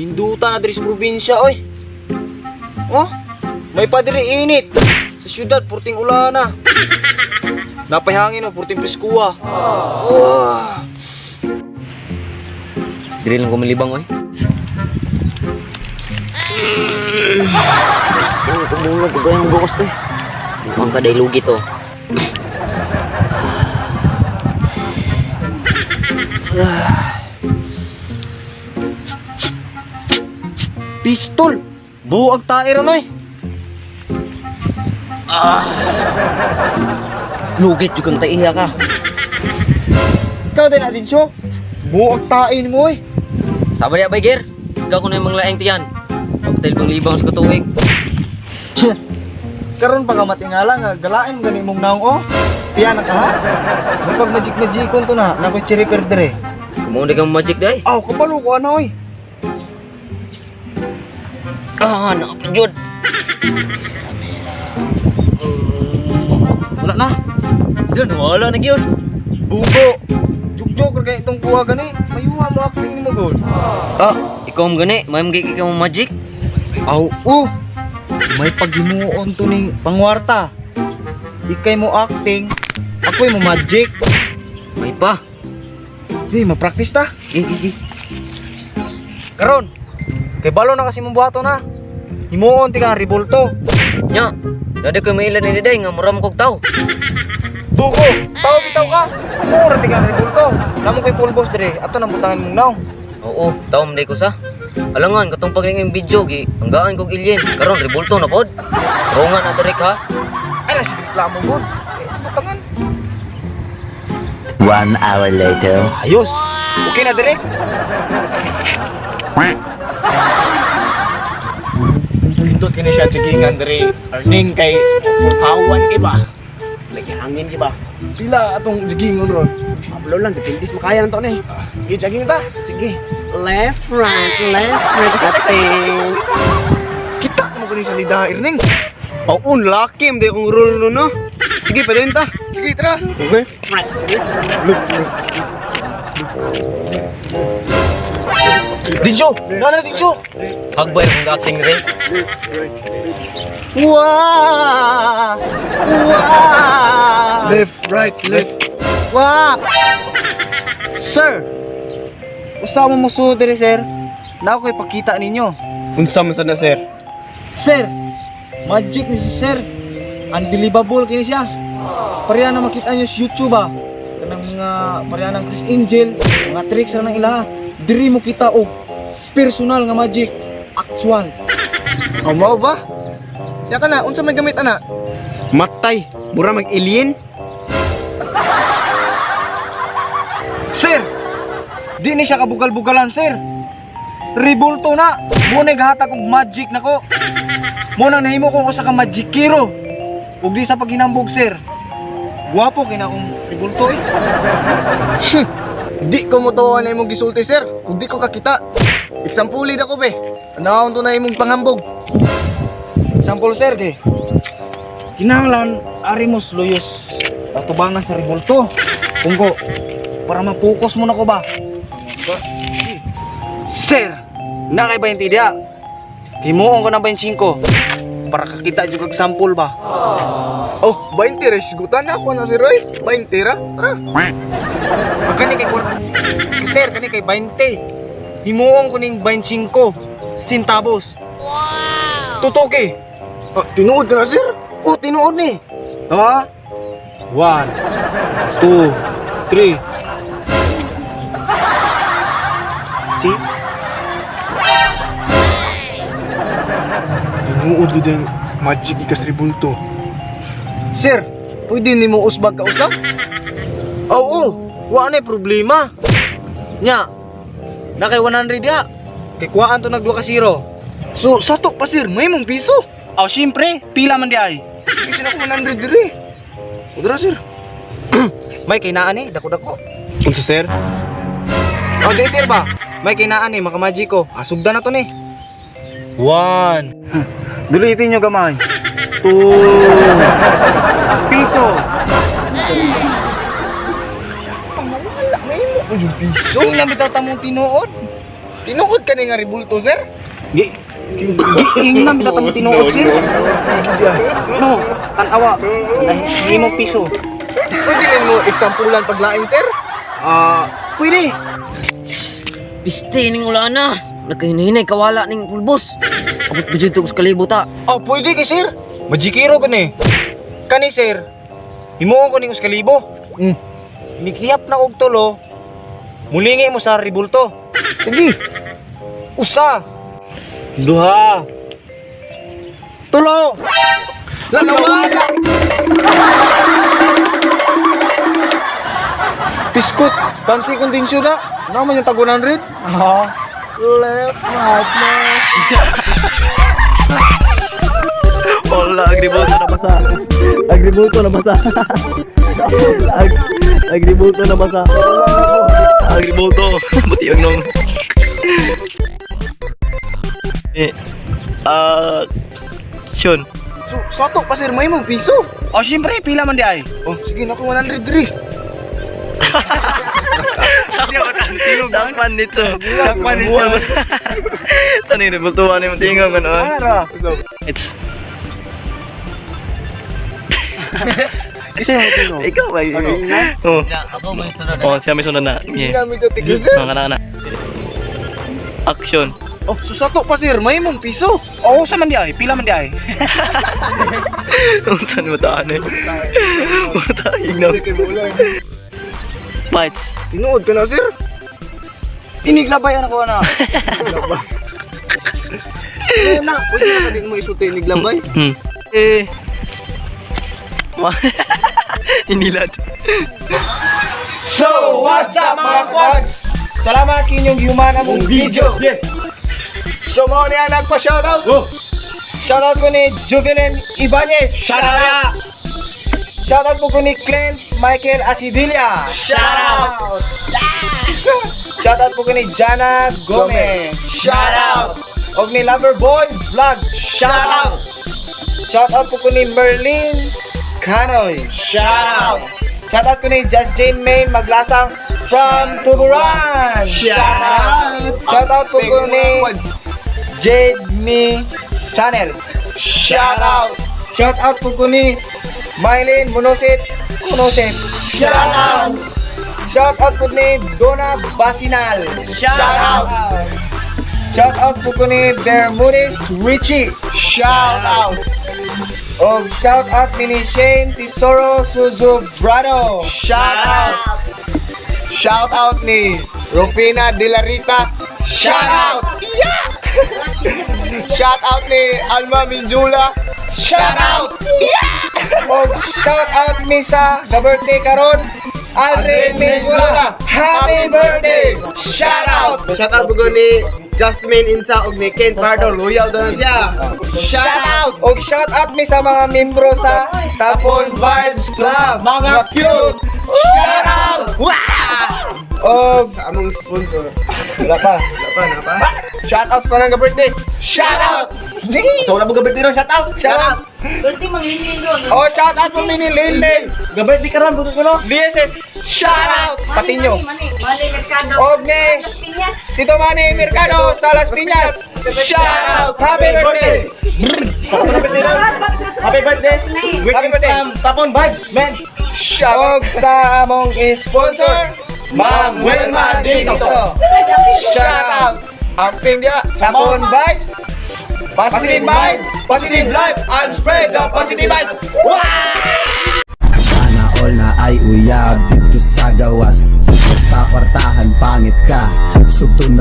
Ninduta na diri sa probinsya oy. Oh, may padiri init. Sa syudad purting ulana. Napay hangin oh, purting preskuha. Oh. Diri lang kumilibang oy. Yung tumulog ko gayong gawas eh. Mukhang kaday lugi to. Pistol. Buag tae ron oy. Lugit jud kang taiya ka. Ikaw din na siyo. Buag tae nimo oy. Sabi niya, Biger. Ikaw ko na yung mga laing tiyan. Pagtail bang libang sa katuig. Karon pa ka matingala nga galain gani mong naong oh. Tiyan na ka ha. Mapag magic magicon to na, nakoy chiriper dire. Kumuha kang magic day. Aw, kabalo ko ana oy. Ah, nakapajud. Wala na. Yun, wala na yun. Bugo. Jugjog ra kay itong kuha gani. Mayuha mo acting nimo gol. Ah, ikaw ang gani. May mga ikaw ang magic. Aw, oh. May paghimuon to ning pangwarta. Ikay mo acting, ako'y mo magic. May pa. Di, ma-practice ta. Gi, gi, gi. Karon, kay balo na kasi mong buhaton na. Himuon ti ka ribulto. Nya, dada ko may ilan ni day nga muram kog tao. Bugo, tao bitaw ka. Mura ti ka ribulto. Namo kay pulbos dire, ato nang butangan mong naong. Oo, tao man day ko sa. Alangan katong pagning video gi, hanggaan kog ilyen. Karon rebulto na pod. Rongan na direk ha. Ay, nasa reklamo mo. Eh, butangan. 1 hour later. Ayos. Okay na dire. Pindot kini siya jogingan diri. Earning kay hawan kay ba. Lagi hangin kay ba. Pila atong jogingon ron. Pablo lang depende sa makaya nang taon eh. Sige, jogging ta. Sige. Left, right, left, right. Isa, isa, isa, isa, isa. Kita mo kini sa lida Erning. Oo, laki mo kong role no no. Sige, pwede ta. Sige, tara. Okay. Right. Look, look. Dijo, nana Dijo. Hagbay kong acting rin. Wah! Wah! Left, right, left. Wah! Sir! Usa mo musuod diri, sir. Na ako ipakita ninyo. Unsa man sad na, sir? Sir! Magic ni si sir. Unbelievable kini siya. Pareha na makita niyo sa YouTube ah. Kanang mga pareha ng Chris Angel, mga tricks ra ng ilaha. Diri mo kita og personal nga magic, actual. Oh, mao ba? Ya ka na, unsa may gamit ana? Matay, mura mag alien. Sir! Di ni siya kabugal-bugalan, sir. Ribulto na. Muna gahatag og magic nako. Muna nahimo kong usa ka magikero. Ug di sa paghinambog, sir. Guwapo kay na akong ribulto eh. Di ko mo na imong gisulti, sir. Kung di ko kakita. Example ako be. Anaon to na imong panghambog. Example, sir, kay. Kinahanglan ari mo luyos atubangan sa ribulto. Kungko para mapokus mo na ko ba? Sir, na kay 20 diya. Himuon ko na 25 para kakita jud kag sample ba. Oh, 20 ra sigutan na ako na si Roy. 20 ra. Tara. Ah, kani kay Sir, kani kay 20. Himuon ko ning 25 centavos. Wow. Totoo kay. Ah, tinuod ka na, sir. Oh, tinuod ni. Ha? 1 2 3. See? Tinuod gud ang magic ikas tribulto. Sir, pwede nimo usbag ka usa? Oo, wa na problema. Nya. Na kay 100 ya. Kay kuhaan to nagduha ka zero. So, sato pa sir, may mong piso. Aw, syempre, pila man di ay. Sige sila ko 100 diri. Udra sir. May kinaan eh, dako-dako. Unsa sir? Oh, di sir ba? May kinaan eh, makamagic ko. Asugda na to ni. One. Dulitin nyo gamay. Two. Piso. Wala may mo ko yung piso. Tingnan bitaw tamong tinuod. Tinuod ka ni nga ribulto, sir? Gi Giingnan bitaw tamo tinuod, sir. No, tan-awa. Nahimong piso. Pwede rin mo exampulan paglain, sir? Ah, pwede. Piste ning ulana. Nagkahinay kawala ning pulbos. Abot ba dito sa kalibo ta? Oh, pwede kay sir. Majikiro ka ni. Kani sir. Himuon ko ning 1,000. Nikihap na og tulo. Mulingi mo sa ribulto. Sige. 1. 2. 3. Lalawala! Piskot. Pansi kondensyo na. Naman yung tag 100. Ha? Left, right, left. Wala, agribulto na basa. Agribulto na basa. Agribulto na basa. Agribulto. Buti yung nung. Eh, action. So, sa ato pa, sir, may mong piso. Oh, siyempre, pila man di ay. Oh, sige, naku, 100 diri. Takpan nito. Takpan nito. Tanay ribultuan ni mo tingog ano. It's Kasi yung tingog. Ikaw ba? Oh. Ako may sunod. Oh, siya may sunod na. Hindi Yeah. namin ito tigil, sir. Mga kana. Action. Oh, so sa ato pa, sir, may mong piso. Oo, sa man di ay. Pila man di ay. Saan mo taan eh? Mataig na. Fights. Tinuod ka na, sir? Iniglabay ako na. Na, pwede na din mo isuti niglabay. Eh. Inilad. So, what's up, mga kwads? Salamat inyong human among video. Yeah. So, mao niya nagpa-shoutout. Oh. Shoutout ko ni Juvenel Ibanez. Shoutout! Shoutout po ko ni Clint Michael Asidilia. Shoutout! Shoutout po ko ni Jana Gomez. Shoutout! Og ni Loverboy Vlog. Shoutout! Shoutout po ko ni Merlin Canoy. Shoutout! Shoutout ko ni Just Jane May Maglasang from Tuburan. Shoutout! Shoutout po ko ni Jade Me Channel. Shoutout! Shoutout po ko ni Mylene Munosit Kunosit. Shoutout! Shoutout po ni Donna Basinal. Shoutout! Shoutout po ko ni Bermudez Richie. Shoutout! Og shoutout ni Shane Tesoro Suzubrado. Shoutout! Shoutout ni Rufina De La Rita. Shoutout! Shoutout ni Alma Minjula. Shoutout! Og shoutout mi sa the birthday karon, Aldrin Mingula. Happy birthday! Shoutout! Shoutout po ni Jasmine Insa ug ni Ken Pardo. Loyal daw na siya. Shoutout! Og shoutout mi sa mga membro sa Tapon Vibes Club. Mga cute! Shoutout! Og Sa among sponsor. Wala pa. Wala pa, na pa. Shoutout sa tanang birthday. Shoutout! So wala mo birthday ron, shoutout. Shoutout! Birthday manghingin ron. Oh, shoutout po mi ni Lynn. Gabay di karon buto ko. DSS. Shoutout! Patinyo. Mali Mercado. Og ni Las Piñas. Tito Manny Mercado sa Las Piñas. Shoutout! Happy birthday! Happy birthday! Happy birthday! Tapon vibes, man. Og sa among sponsor, Ma'am Wilma Dito. Shoutout! Ang team niya, Tapon Vibes, Positive Vibe, Positive Life, and spread the positive vibe. Sana all na ay uyab dito sa gawas. Basta kwartahan pangit ka. Sugton.